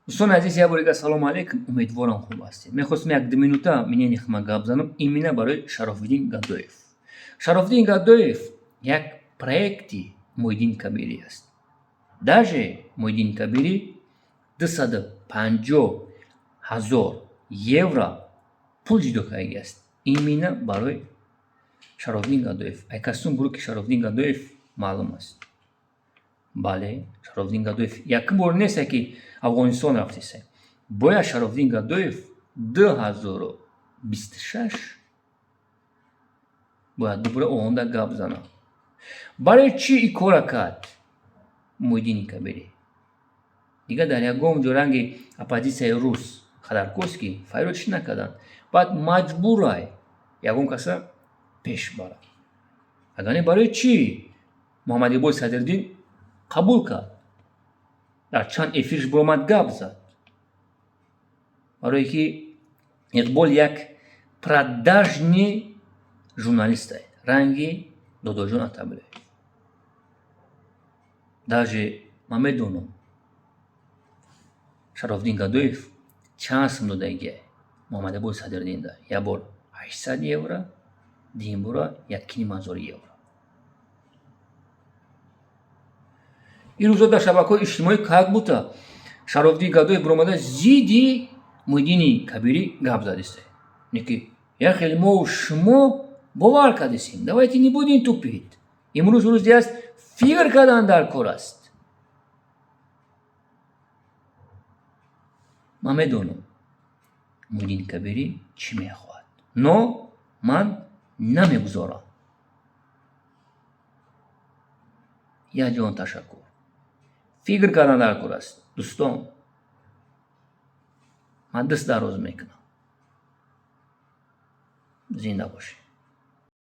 Дӯстони азиз, як бор дигар салому алейкум, умедворам, хуб ҳастед. Мехостам як ду минута мнение хама гап занам именно барои Шарофиддин Гадоев. Шарофиддин Гадоев як проекти Муҳиддин Кабирӣ аст. Даже Муҳиддин Кабирӣ 250 000 евро пул ҷудо кардагӣ аст именно барои Шарофиддин Гадоев. Ай костюм буруки Шарофиддин Гадоев маълум аст. Бале, Шарофиддин Гадоев якум бор несте, ки Афғонистон рафтеса. Бояд Шарофиддин Гадоев 2026 бояд дубора оонда гап занад. Барои чӣ ин кора кард Муҳиддини Кабирӣ? Дигар дар ягон ҷо ранги оппозитсияи рус Ходорковский фарёд чӣ накарданд. Баъд маҷбурай ягон каса пеш барад. Агар не, барои чӣ Муҳаммад Иқболи Садриддин қабул кард, дар чанд эфирш баромад, гап зад? Барое ки Иқбол як продажный журналисте, ранги Додоҷон Атабилоев. Даже ман медонам, Шарофиддин Гадоев чанд сум додагиай Муҳаммад Иқболи Садриддинда: як бор 800 евро, дуюм бора 1,5 ҳазор евро. Ин рӯзо дар шабакаҳои иҷтимоӣ как будто Шарофиддин Гадоев баромада, зидди Муҳиддини Кабирӣ гап задиста. Не ки як хеле мову шумо бовар кардесем. Давайте не будем тупить. Имрӯз рӯзе аст, фикр кардан дар кор аст. Ман медонам, Муҳиддини Кабирӣ чӣ мехоҳад, но ман намегузорам. Як ҷон ташаккур. Фикр кардан дар кор аст, дӯстон. Ман даст дароз мекунам. Зинда бошед.